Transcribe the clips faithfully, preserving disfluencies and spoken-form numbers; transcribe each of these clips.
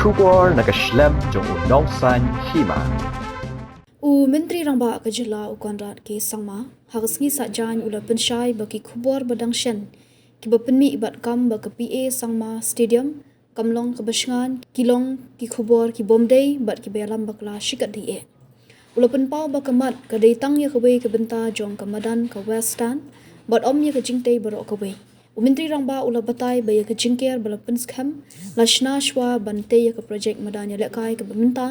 Khubor na ka shlem jong u nongsan hima. U Myntri Rangbah ka jylla u Conrad K Sangma, ha ka sngi Saitjaiñ u la pynshai ba ki khubor ba dang shen, kiba pynmih bad kam ba ka P A Sangma Stadium, kam long kaba shngaiñ, ki long ki khubor ki bym dei bad kiba ïalam bakla shikatdei eh. U la pynpaw ba ka mat ka dei tang ïa kawei ka bynta jong ka madan ka West Stand, bad ym ïa ka jingtei baroh kawei. U Myntri Rangbah u la batai ba ïa ka jingker ba la pynskhem, la shna shuwa ban tei ïa ka projek madan ïalehkai kaba mynta,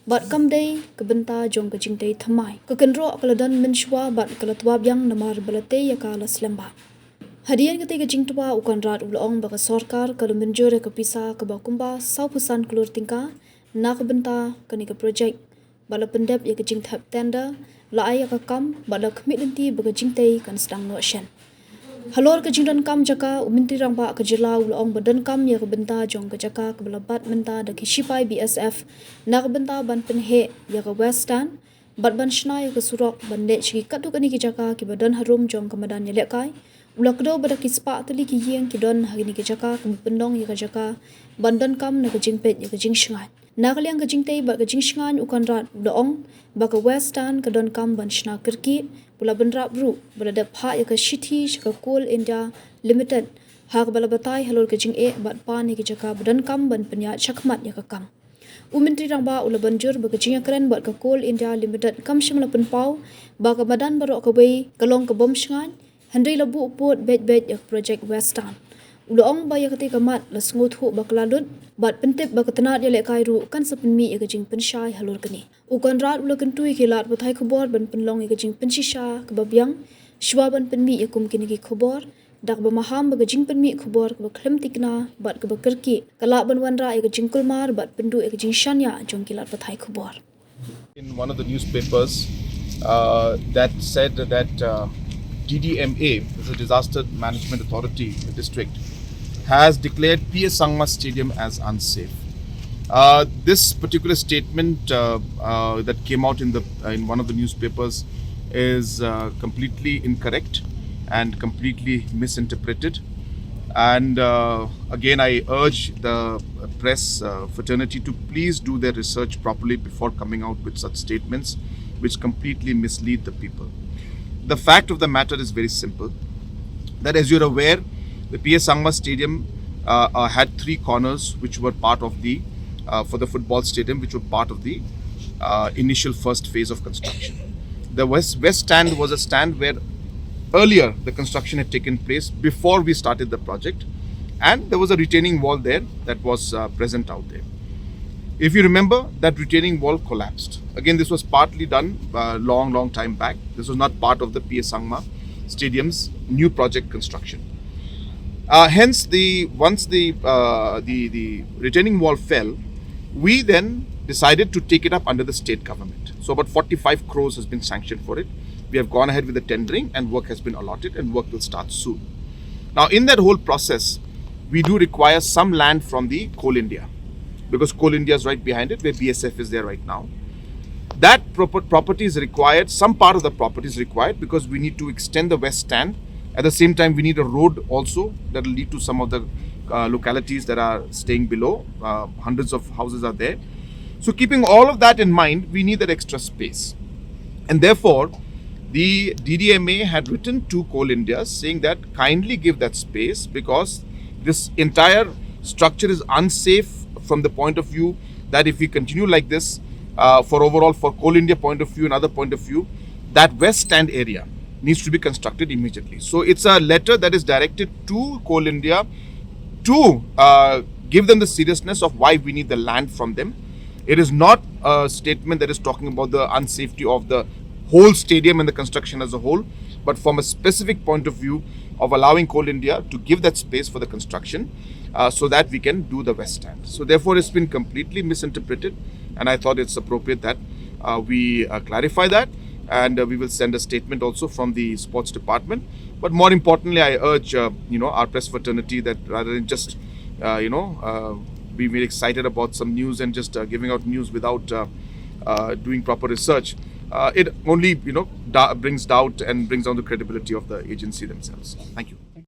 bad kam dei ka bynta jong ka jingtei thymmai. Ka kynroh ka la don mynshuwa bad ka la twa biang namar ba la tei ïa ka la slem bha. Hadien katei ka jingtwa u Conrad u la ong ba ka sorkar ka la mynjur ïa ka pisa kaba kumba saw phew san klur tyngka, na ka bynta kane ka projek, bad la pyndep ïa ka jingthep tender, la ai ïa ka kam, bad la khmih lynti ba ka jingtei kan sdang noh shen. Halor ka jingdonkam jaka, u Myntri Rangbah ka jylla u la ong ba donkam ïa ka bynta jong ka jaka kaba la bat mynta da ki shipai B S F, na ka bynta ban pynheh ïa ka West Stand, bad ban shna ïa ka surok ban leit sha ki katto katne ki jaka kiba don harum jong ka madan ïalehkai. U la kdew ba da ki spah tylli ki ïing ki don ha kine ki jaka kaba pynlong ïa ka jaka ban donkam na ka jingpeit ïa ka jingshngaiñ. Na ka liang ka jingtei bad ka jingshngaiñ u Conrad u la ong ba ka West Stand ka donkam ban shna kyrkieh, u la bynrap ruh ba la dep phah ïa ka shithi sha ka Coal India Limited, ha kaba la batai halor ka jingeh bad pan ïa ki jaka ba donkam ban pynïaid shakhmat ïa ka kam. U Myntri Rangbah u la ban jur ba ka jingïakren bad ka Coal India Limited kam shym la pynpaw ba ka madan baroh kawei ka long ka bym shngaiñ, hynrei la buh pud beit beit ïa ka projek West Stand. U la ong ba ïa katei ka mat la sngewthuh ba ka la lut, bad pyntip ba ka tnad ïalehkai ruh kan sa pynmih ïa ka jingpynshai halor kane. U Conrad u la kyntu ïa ki lad pathai khubor ban pynlong ïa ka jingpynshisha kaba biang shuwa ban pynmih ïa kum kine ki khubor, da kaba maham ba ka jingpynmih khubor kaba khlem thikna bad kaba kyrkieh ka lah ban wanrah ïa ka jingkulmar bad pynduh ïa ka jingshaniah jong ki lad pathai khubor. In one of the newspapers uh, that said that uh, D D M A, the Disaster Management Authority, the district, has declared P A Sangma Stadium as unsafe. Uh, this particular statement uh, uh, that came out in the uh, in one of the newspapers is uh, completely incorrect and completely misinterpreted. And uh, again, I urge the press uh, fraternity to please do their research properly before coming out with such statements, which completely mislead the people. The fact of the matter is very simple, that, as you're aware, the P A Sangma Stadium uh, uh, had three corners which were part of the uh, for the football stadium, which were part of the uh, initial first phase of construction. The west west stand was a stand where earlier the construction had taken place before we started the project, and there was a retaining wall there that was uh, present out there. If you remember, that retaining wall collapsed. Again, this was partly done a uh, long, long time back. This was not part of the P A Sangma Stadium's new project construction. Uh, hence, the once the, uh, the the retaining wall fell, we then decided to take it up under the state government. So about forty-five crores has been sanctioned for it. We have gone ahead with the tendering, and work has been allotted, and work will start soon. Now, in that whole process, we do require some land from the Coal India, because Coal India is right behind it, where B S F is there right now. That proper property is required, some part of the property is required, because we need to extend the west stand. At the same time, we need a road also that will lead to some of the uh, localities that are staying below. Uh, hundreds of houses are there. So, keeping all of that in mind, we need that extra space. And therefore, the D D M A had written to Coal India saying that kindly give that space, because this entire structure is unsafe from the point of view that if we continue like this uh, for overall, for Coal India point of view and other point of view, that west stand area needs to be constructed immediately. So it's a letter that is directed to Coal India to uh, give them the seriousness of why we need the land from them. It is not a statement that is talking about the unsafety of the whole stadium and the construction as a whole, but from a specific point of view of allowing Coal India to give that space for the construction uh, so that we can do the west stand. So therefore, it's been completely misinterpreted, and I thought it's appropriate that uh, we uh, clarify that, and uh, we will send a statement also from the sports department. But more importantly, I urge uh, you know, our press fraternity that rather than just uh, you know uh, be very excited about some news and just uh, giving out news without uh, uh, doing proper research, uh, it only, you know, da- brings doubt and brings down the credibility of the agency themselves. Thank you.